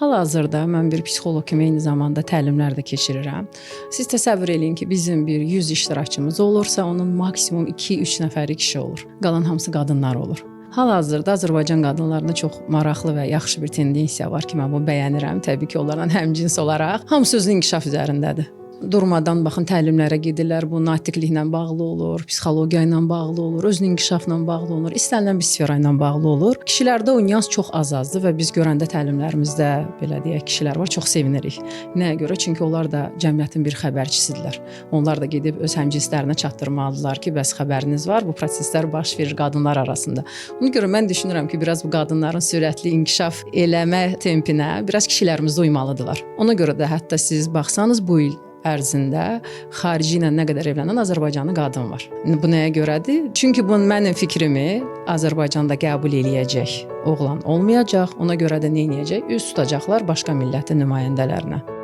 Hal-hazırda mən bir psixoloq kimi eyni zamanda təlimlər də keçirirəm. Siz təsəvvür eləyin ki, bizim bir 100 iştirakçımız olursa, onun maksimum 2-3 nəfəri kişi olur. Qalan hamısı qadınlar olur. Hal-hazırda Azərbaycan qadınlarında çox maraqlı və yaxşı bir tendensiya var ki, mən bunu bəyənirəm. Təbii ki, onlardan həmcins olaraq hamısı özünün inkişaf üzərindədir. Durmadan baxın təlimlərə gedirlər. Bu natiqliklə bağlı olur, psixologiya ilə bağlı olur, özünün inkişafla bağlı olur, istənilən bir sfera ilə bağlı olur. Kişilərdə o nüans çox az-azdır və biz görəndə təlimlərimizdə belə deyək, kişilər var, çox sevinirik. Nəyə görə? Çünki onlar da cəmiyyətin bir xəbərçisidirlər. Onlar da gedib öz həmcinslərinə çatdırmalıdırlar ki, bəs xəbəriniz var, bu proseslər baş verir qadınlar arasında. Ona görə mən düşünürəm ki, biraz bu qadınların sürətli inkişaf eləmə tempinə biraz kişilərimiz də uymalıdırlar. Ona görə də hətta siz baxsanız bu il ərzində xarici ilə nə qədər evlənən Azərbaycanlı qadın var. İndi bu nəyə görədir? Çünki bu mənim fikrimi Azərbaycanda qəbul eləyəcək oğlan olmayacaq. Ona görə də nə edəcək? Üz tutacaqlar başqa millətin nümayəndələrinə.